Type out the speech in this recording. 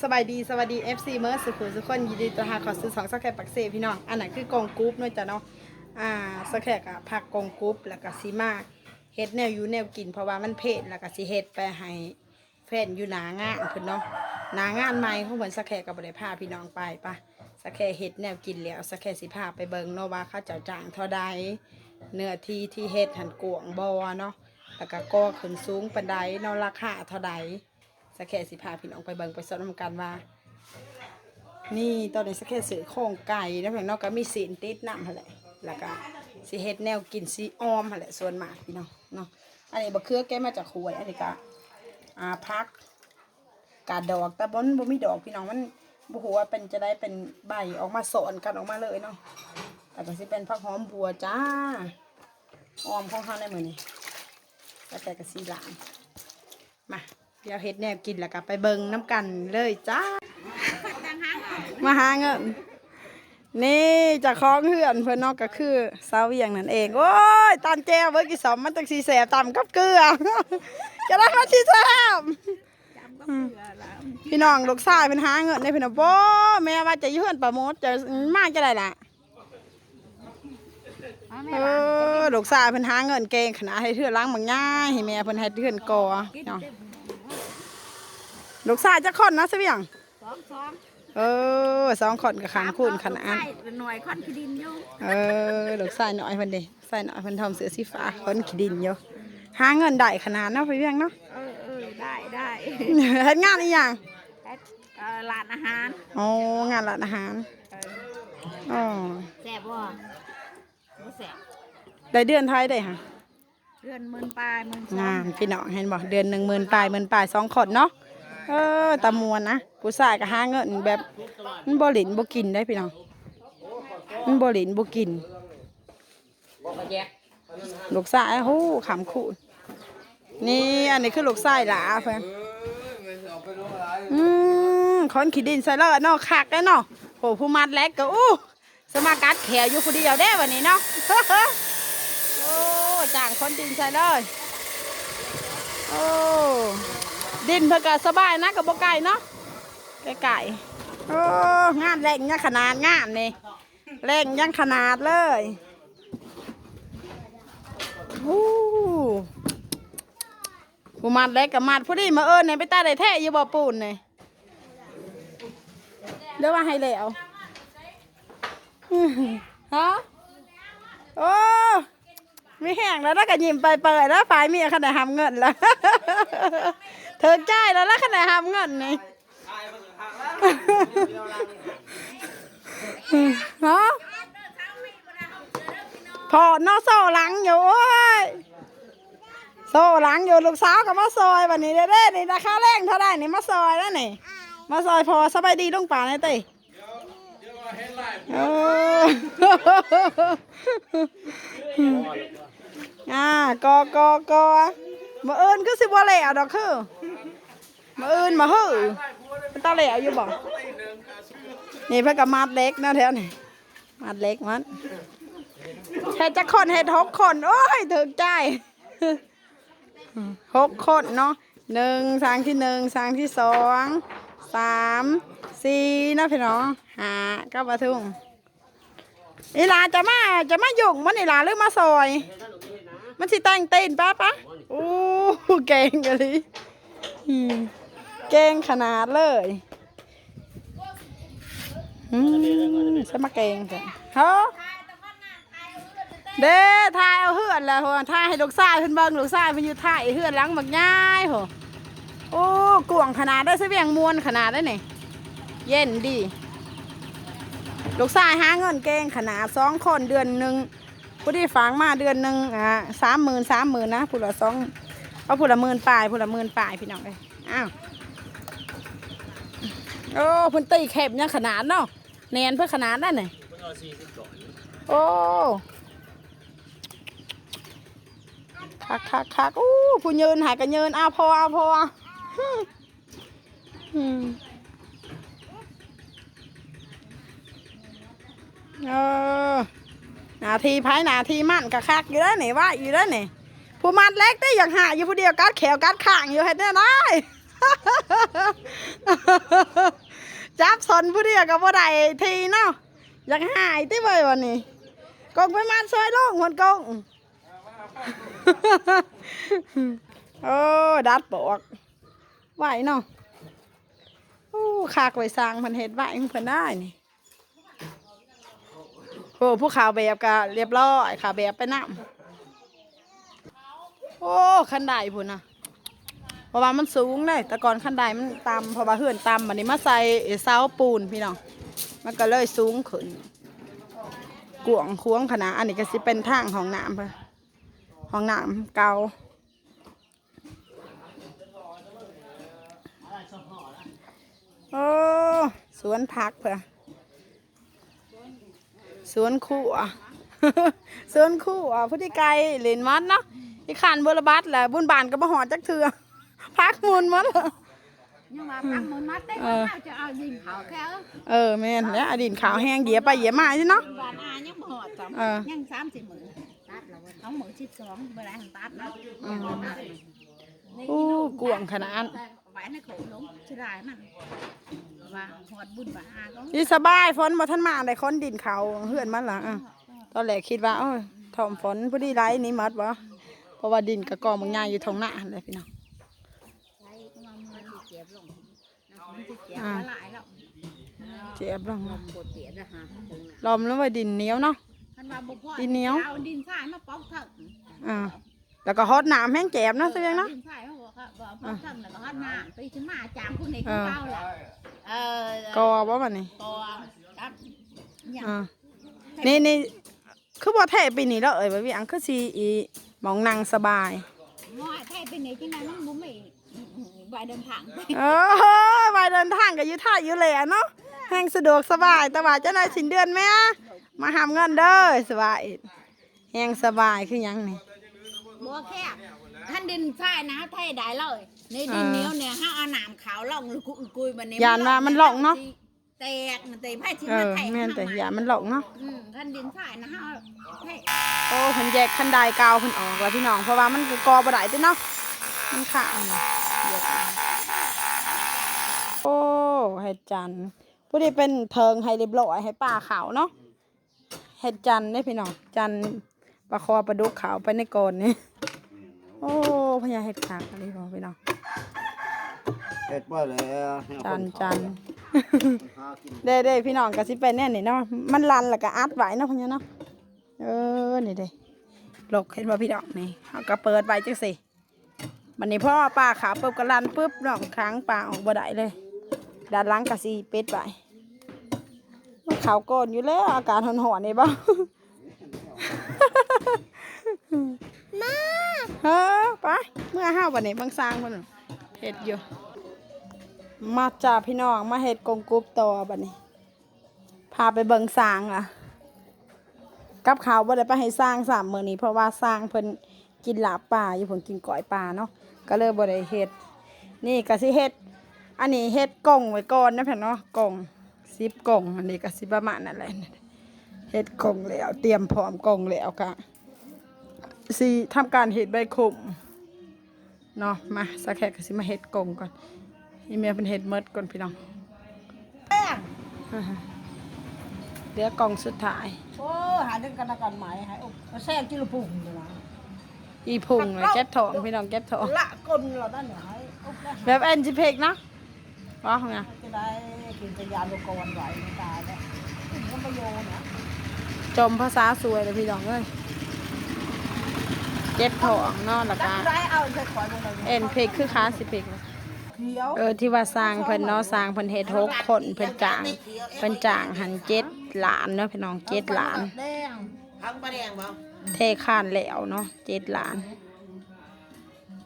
ສະບາຍດີ ສະຫວັດດີ ເອັຟຊີ ເໝິດສູ່ຜູ້ສູ່ຄົນ ຍິນດີຕ້ອນຮັບເຂົ້າສູ່ຊ່ອງສາວແຂກປາກເຊພີ່ນ້ອງ. ອັນນັ້ນຄືກອງກຸບເນາະ ເຈົ້າເນາະ. ອ່າ ສາວແຂກກະພັກກອງກຸບ ແລ້ວກະຊິມາເຮັດແນວຢູ່ແນວກິນ ເພາະວ່າມັນເພດ ແລ້ວກະຊິເຮັດໄປໃຫ້ແຟນຢູ່ໜ້າງານເພິ່ນເນາະ. ໜ້າງານໃໝ່ຂອງເພິ່ນ ສາວແຂກກະບໍ່ໄດ້ພາພີ່ນ້ອງໄປ. ປະ ສາວແຂກເຮັດແນວກິນແລ້ວ ສາວແຂກຊິພາໄປເບິ່ງເນາະວ່າເຂົາເຈົ້າຈ້າງເທົ່າໃດ ເນື້ອທີ່ທີ່ເຮັດຫັ້ນກວ້າງບໍ່ເນາະ ແລ້ວກະກໍ່ຂຶ້ນສູງປານໃດເນາະ ລາຄາເທົ່າໃດ. ສາແຂກຊິພາພີ່ນ້ອງໄປເບິ່ງໄປຊົມນຳກັນວ່າ ນີ້ ຕອນນີ້ສາແຂກຊື້ໂຄງໄກ່ນຳພີ່ນ້ອງເນາະ ກະມີຊີ້ນຕິດນຳຫັ້ນແຫຼະ ແລ້ວກະຊິເຮັດແນວກິນ ຊິອອມຫັ້ນແຫຼະ ສ່ວນມາກພີ່ນ້ອງເນາະ. ອັນນີ້ບັກເຂືອແກະມາຈາກຫ້ວຍ ອັນນີ້ກະ ອ່າ ຜັກກາດດອກ ແຕ່ມັນບໍ່ມີດອກພີ່ນ້ອງ ມັນບໍ່ຮູ້ວ່າເປັນຈັ່ງໃດ ເປັນໃບອອກມາຊ້ອນກັນອອກມາເລີຍເນາະ. ແລ້ວກະຊິເປັນຜັກຫອມບົ່ວຈ້າ ອອມຂອງເຮົາໃນມື້ນີ້ ແລ້ວແຕ່ກະຊິລ້າງ. ມາ ດຽວເຮັດແນວກິນແລ້ວກະໄປເບິ່ງນຳກັນເລີຍຈ້າ. ມາຫາເງິນ ນີ້ ເຈົ້າຂອງເຮືອນເພິ່ນເນາະ ກະຄືສາວວຽງນັ້ນເອງ. ໂອ້ຍ ຕຳແຈ່ວເບິ່ງ ກິນສອມມັນຈັ່ງຊິແຊບ ຕຳກັບເກືອ ຈະໄດ້ມັນຊິແຊບ. ອືມ ພີ່ນ້ອງ ລູກຊາຍເພິ່ນຫາເງິນເດ້ພີ່ນ້ອງ. ໂອ້ ແມ່ວ່າຈະຢູ່ເຮືອນປາໂມດ ຈະມາຈັ່ງໃດລະ? ເອີ ລູກຊາຍເພິ່ນຫາເງິນເກັ່ງຂະໜາດ ເຮັດເຮືອນຫຼັງບັກໃຫຍ່ ໃຫ້ແມ່ເພິ່ນເຮັດເຮືອນກໍ່ເນາະ. ລູກຊາຍຈັກຄົນນະ ສາວວຽງ? ສອງ ສອງ ເອີ ສອງຄົນກະຄ້ຳຄູນຂະໜາດ. ລູກຊາຍນ້ອຍ ຂ້ອນຂີ້ດິນຢູ່. ເອີ ລູກຊາຍນ້ອຍເພິ່ນເດ້ ຊາຍນ້ອຍເພິ່ນຖອມເສື້ອສີຟ້າ ຂ້ອນຂີ້ດິນຢູ່. ຫາເງິນໄດ້ຂະໜາດເນາະ ສາວວຽງເນາະ. ເອີ ເອີ ໄດ້ ໄດ້. ເຮັດງານອີ່ຫຍັງ? ເຮັດ ເອີ ຮ້ານອາຫານ. ອໍ ງານຮ້ານອາຫານ. ເອີ ອໍ ແຊບບໍ່? ບໍ່ແຊບ. ໄດ້ເດືອນເທົ່າໃດເດ້ຫະ? ເດືອນໝື່ນປາຍ ໝື່ນສາມ. ນັ້ນ ພີ່ນ້ອງເຫັນບໍ່ ເດືອນໜຶ່ງໝື່ນປາຍ ໝື່ນປາຍ ສອງຄົນເນາະ. ເອີ ຕາມ່ວນນະ ຜູ້ຊາຍກະຫາເງິນແບບ ມັນບໍ່ຫຼິ້ນບໍ່ກິນເດ້ພີ່ນ້ອງ ມັນບໍ່ຫຼິ້ນບໍ່ກິນ. ລູກຊາຍ ໂຫ ຄ້ຳຄູນ. ນີ້ ອັນນີ້ຄືລູກຊາຍຫຼ້າເພິ່ນ. ອືມ ຂ້ອນຂີ້ດິນໃສ່ເລີຍເນາະ ຄັກເດ້ເນາະ. ໂຫ ຜູ້ມັດແຫຼັກກະ ອູ້ ສະມາກັດແຂວຢູ່ຜູ້ດຽວເດ້ບັດນີ້ເນາະ. ໂອ້ ຈ້າງຂົນດິນໃສ່ເລີຍ. ໂອ້ ດິນເພິ່ນກະສະບາຍນະ ກະບໍ່ໄກເນາະ ໃກ້ໆ. ໂອ້ ງານແລ່ນຍັງຂະໜາດງານນີ້ ແລ່ນຍັງຂະໜາດເລີຍ. ໂອ້ ຜູ້ມັດແຫຼະກະມັດພໍດີ ມື້ອື່ນນີ້ ໄປຕາໄດ້ແທ້ຢູ່ບໍ່ປູນນີ້ ຫຼືວ່າໃຫ້ແລ້ວ? ຮະ ໂອ້ ມີແຮງແລ້ວ ລະກະຍິ້ມໄປເປີຍແລ້ວ ຝ່າຍເມຍຄັນໄດ້ຮັບເງິນລະ ຖືກໃຈແລ້ວລະ ຄັນໄດ້ຮັບເງິນນີ້. ຮະ ພໍ້ເນາະ ໂສ້ຫຼັງຢູ່ ໂອ້ຍ ໂສ້ຫຼັງຢູ່. ລູກສາວກະມາຊ່ອຍບັດນີ້ເດ້ ນີ້ລາຄາແລງເທົ່າໃດນີ້ ມາຊ່ອຍແລ້ວນີ້ ມາຊ່ອຍພໍ່. ສະບາຍດີລຸງປ້າແດ່ຕິ. ເອີ ອ່າ ກໍ ກໍ ກໍ ມື້ອື່ນຄືຊິບໍ່ແລ້ວດອກ ຄື ມື້ອື່ນມາເຮີ້ ເປັນຕາແລ້ວຢູ່ບໍ່? ນີ້ເພິ່ນກະມັດເຫຼັກເນາະ ແຖວນີ້ ມັດເຫຼັກມັດ. ເຮັດຈັກຄົນ? ເຮັດຫົກຄົນ. ໂອ້ຍ ຖືກໃຈ. ຫົກຄົນເນາະ ໜຶ່ງ ສາງທີໜຶ່ງ ສາງທີສອງ ສາມ ສີ່ເນາະພີ່ນ້ອງ ຫ້າ ກັບປາທຸງ. ອີ່ຫຼ້າຈະມາ ຈະມາຫຍຸ້ງມັນ ອີ່ຫຼ້າ ຫຼືມາຊ່ອຍ? ມັນຊິແຕ່ງຕີນ ປະ ປະ. ໂອ້ ເກັ່ງອີ່ຫຼີ ອືມ ເກັ່ງຂະໜາດເລີຍ. ອືມ ສະມາເກັ່ງແທ້ ເຮີ ເດ້ ຖ່າຍເອົາເຮືອນແຫຼະ ຖ່າຍໃຫ້ລູກຊາຍເພິ່ນເບິ່ງ ລູກຊາຍເພິ່ນຢູ່ທ້າຍເຮືອນຫຼັງບັກໃຫຍ່ພຸ້ນ. ໂອ້ ກວ້າງຂະໜາດເດ້ ສະຫວ່ຽງມ່ວນຂະໜາດເດ້ນີ້ ເຢັນດີ. ລູກຊາຍຫາເງິນເກັ່ງຂະໜາດ ສອງຄົນເດືອນໜຶ່ງ ຜູ້ທີ່ຝາກມາເດືອນໜຶ່ງ ອ່າ ສາມໝື່ນ ສາມໝື່ນນະ ຜູ້ລະສອງ ເອົາຜູ້ລະໝື່ນປາຍ ຜູ້ລະໝື່ນປາຍ ພີ່ນ້ອງເອີຍ. ອ້າວ ໂອ້ ເພິ່ນຕີເຂັມຍັງຂະໜາດເນາະ ແໜ້ນເພິ່ນຂະໜາດນັ້ນນີ້. ໂອ້ ຄັກໆໆ. ໂອ້ ຜູ້ຢືນຫາກະຢືນ ເອົາພໍ ເອົາພໍ. ອືມ ເອີ ໜ້າທີ່ໃຜໜ້າທີ່ມັນ ກະຄັກຢູ່ເດ້ນີ້ ໄວຢູ່ເດ້ນີ້. ຜູ້ມັດເຫຼັກຕິ ຢາກຫາຢູ່ຜູ້ດຽວ ກັດແຂ້ວກັດຂ້າງຢູ່ ເຮັດແນວໃດ? ຈັບສົນຜູ້ດຽວກໍບໍ່ໄດ້ທີເນາະ. ຢາກຫາຍຕິເວີຍວັນນີ້. ກົງໄປມາຊ່ອຍລົງພຸ້ນກົງ. ໂອ້ ດັດປອກໄວ້ເນາະ. ໂອ້ ຄັກເວີຍ ຊ່າງເພິ່ນເຮັດໄວ້ຂອງເພິ່ນໄດ້ນີ້. ໂອ້ ພູເຂົາແບບກໍລຽບລ້ອຍ ເຂົາແບບໄປນຳ. ໂອ້ ຄັນໄດພຸ້ນນະ ເພາະວ່າມັນສູງເດ້. ແຕ່ກ່ອນຄັນໄດມັນຕ່ຳ ເພາະວ່າເຮືອນຕ່ຳ ບັດນີ້ມາໃສ່ເສົາປູນພີ່ນ້ອງ ມັນກໍເລີຍສູງຂຶ້ນ ກວ້າງຂວາງຂະໜາດ. ອັນນີ້ກໍຊິເປັນທາງຫ້ອງນ້ຳ ຫ້ອງນ້ຳເກົ່າ. ໂອ້ ສວນຜັກເພິ່ນ ສວນຄົວ ສວນຄົວ ຜູ້ທີ່ໄກຫຼິ້ນມັນເນາະ. ອີ່ຂ້ານບົວລະບັດແຫຼະ ບຸນບານກໍບໍ່ຮອດຈັກເທື່ອ ຜັກໝຸ່ນໝົດ. ຍັງວ່າພັກມື້ມາເຕັມ ເອີ ເຮົາຈະເອົາດິນເຂົາແຄ່ ເອີ ແມ່ນແຫຼະ ດິນເຂົາແຮງ ຢຽບໄປຢຽບມາຢູ່ເນາະ. ບ້ານອາຍັງບໍ່ຮອດຊ້ຳ ເອີ ຍັງສາມສີ່ມື້ ຕັດແລ້ວ ເອົາມື້ສິບສອງ ບໍ່ໄດ້ຫັ້ນຕັດເນາະ. ອືມ ໂອ້ ກວ້າງຂະໜາດ ໄວ້ໃນໂຂງລົງ ເສຍດາຍມັນ ວ່າຮອດບຸນບ້ານອາກໍ ນີ້ສະບາຍ ຝົນບໍ່ທັນມາໄດ້ ຂົນດິນເຂົ້າເຮືອນມັນລະ. ອາ ຕອນແລກຄິດວ່າ ໂອ້ຍ ຖ້ອມຝົນພໍດີໄຫຼນີ້ໝົດບໍ່ ເພາະວ່າດິນກະກອງບັກໃຫຍ່ຢູ່ທົ່ງນາຫັ້ນແຫຼະພີ່ນ້ອງ. ໃຊ້ກຳລັງມືມັນຊິເຈັບລົງ ມັນຊິເຈັບ ອ່າ ຫຼາຍໆແລ້ວ ເຈັບລົງ ລົມບໍ່ເຈັບນະຫາ ລົມແລ້ວວ່າດິນໜຽວເນາະ ຄັນວ່າບໍ່ພໍ ດິນໜຽວ ເອົາດິນຊາຍມາປອກເທິງ ອ່າ ແລ້ວກໍຮອດນ້ຳແຮງເຈັບເນາະ ເອີ ສະວຽງເນາະ ດິນຊາຍເຮົາບໍ່ ບໍ່ປອກເທິງ ແລ້ວກໍຮອດນ້ຳ ໄປຊິມາຈາມພວກນີ້ ເອີ ຄືເກົ່າແຫຼະ ເອີ ກໍບໍ່ບັດນີ້ ກໍກັບຫຍັງ ອ່າ ນີ້ ນີ້ ຄືບໍ່ແທະປີນີ້ເດີ ເອີຍ ວ່າຫຍັງ ຄືຊິອີ ໝ່ອງນັ່ງສະບາຍ. ໂອ້ຍ ແທະປີນີ້ຈັ່ງໃດ ມັນບໍ່ມີໃບເດີນທາງ. ເອີ ໃບເດີນທາງກໍຢູ່ໄທຢູ່ແລ້ວເນາະ ແຮງສະດວກສະບາຍ. ແຕ່ວ່າຈັ່ງໃດສິ້ນເດືອນແມ່ ມາຮັບເງິນເດີ ສະບາຍ ແຮງສະບາຍຄືຫຍັງນີ້. ບໍ່ແຄບ ຄັນດິນຊາຍນະ ເຮົາໄຖໄດ້ເລີຍ ໃນດິນໜຽວນີ້ ອ່າ ເຮົາເອົານ້ຳເຂົ້າລົງ ກຸຍໆ ບັດນີ້ ຢ້ານວ່າມັນລ່ອງເນາະ. ແຕກມັນແຕກ ໃຜຊິມາແຕກ ເອີ ແມ່ນ ແຕ່ຢ້ານມັນລ່ອງເນາະ. ອືມ ຄັນດິນຊາຍນະເຮົາ ໂອ້ ເພິ່ນແຍກຄັນໄດເກົ່າເພິ່ນອອກແລ້ວພີ່ນ້ອງ ເພາະວ່າມັນກໍກໍ່ບໍ່ໄດ້ຕິເນາະ ມັນຄ້າງ. ໂອ້ ເຮັດຈັນ ຜູ້ທີ່ເປັນເທິງໃຫ້ລຽບລ້ອຍ ໃຫ້ປາເຂົ້າເນາະ. ເຮັດຈັນເດ້ພີ່ນ້ອງ ຈັນປາຄໍປາດຸກເຂົ້າໄປໃນກ້ອນນີ້. ໂອ້ ພະຍາເຮັດຄັກອີ່ຫຼີບໍ່ພີ່ນ້ອງ ເຮັດບໍ່ແລ້ວ ຈັນ ຈັນ ເດ້ໆ ພີ່ນ້ອງ ກໍຊິເປັນແນວນີ້ເນາະ ມັນລັນແລ້ວກໍອັດໄວ້ເນາະ ພະຍາເນາະ. ເອີ ນີ້ເດ້ ລົກ ເຫັນບໍ່ພີ່ນ້ອງ ນີ້ ເຮົາກໍເປີດໄວ້ຈັ່ງຊີ້. ບັດນີ້ພໍປາເຂົ້າປຶບກໍລັນປຶບເນາະ ຂັງປາອອກບໍ່ໄດ້ເລີຍ. ດ້ານຫຼັງກໍຊິປິດໄວ້ ມັນເຂົ້າກ່ອນຢູ່ແລ້ວ ອາກາດຮ້ອນໆນີ້ບໍ່. ມາ ເອີ ໄປ ເມືອເຮົາບັດນີ້ ເບິ່ງຊ່າງເພິ່ນເຮັດຢູ່. ມາຈ້າພີ່ນ້ອງ ມາເຮັດກົງກຸບຕໍ່ບັດນີ້. ພາໄປເບິ່ງຊ່າງລະ ກັບເຂົ້າບໍ່ໄດ້ໄປໃຫ້ຊ່າງຊ້ຳມື້ນີ້ ເພາະວ່າຊ່າງເພິ່ນກິນລາບປາຢູ່ ເພິ່ນກິນກ້ອຍປາເນາະ ກໍເລີຍບໍ່ໄດ້ເຮັດ. ນີ້ກໍຊິເຮັດ ອັນນີ້ເຮັດກົງໄວ້ກ່ອນນະເພິ່ນເນາະ ກົງ ສິບກົງ ອັນນີ້ກໍຊິປະມານນັ້ນແຫຼະ. ເຮັດກົງແລ້ວ ຕຽມພ້ອມກົງແລ້ວ ກະຊິທຳການເຮັດໃບຂົມ ເນາະ. ມາ ສາວແຂກກໍຊິມາເຮັດກົງກ່ອນ ອີເມຍເພິ່ນເຮັດໝົດກ່ອນພີ່ນ້ອງ. ແປ້ງ ເຫຼືອກ່ອງສຸດທ້າຍ. ໂອ້ ຫາເລື່ອງກັນນະກັນໄໝ ໃຫ້ອົບແຊງຈິລະພຸງນະ ອີພຸງນະ ເຈັບທ້ອງພີ່ນ້ອງ ເຈັບທ້ອງ ລະກົນລະນັ້ນໃຫ້ອົບ ແບບແອນຊິເພັກເນາະ. ບໍ່ ເຮັດຈັ່ງໃດ ກິນແຕ່ຢາລົດກວນໄຫວ ຕາຍແລ້ວ ກິນກໍບໍ່ຢູ່ນະ ຈົ່ມພາສາສວຍເລີຍພີ່ນ້ອງເອີຍ ເຈັບທ້ອງເນາະ ແລ້ວກໍ ຈັກໄດ້ເອົາໃສ່ຂວດ ເອັນເພັກຄືຂາຊິເພັກ. ເອີ ທີ່ວ່າຊ່າງເພິ່ນເນາະ ຊ່າງເພິ່ນເຮັດຫົກຄົນ ເພິ່ນຈ້າງ ເພິ່ນຈ້າງຫັ້ນເຈັດລ້ານເນາະພີ່ນ້ອງ ເຈັດລ້ານ ເທຄານແລ້ວເນາະ ເຈັດລ້ານ.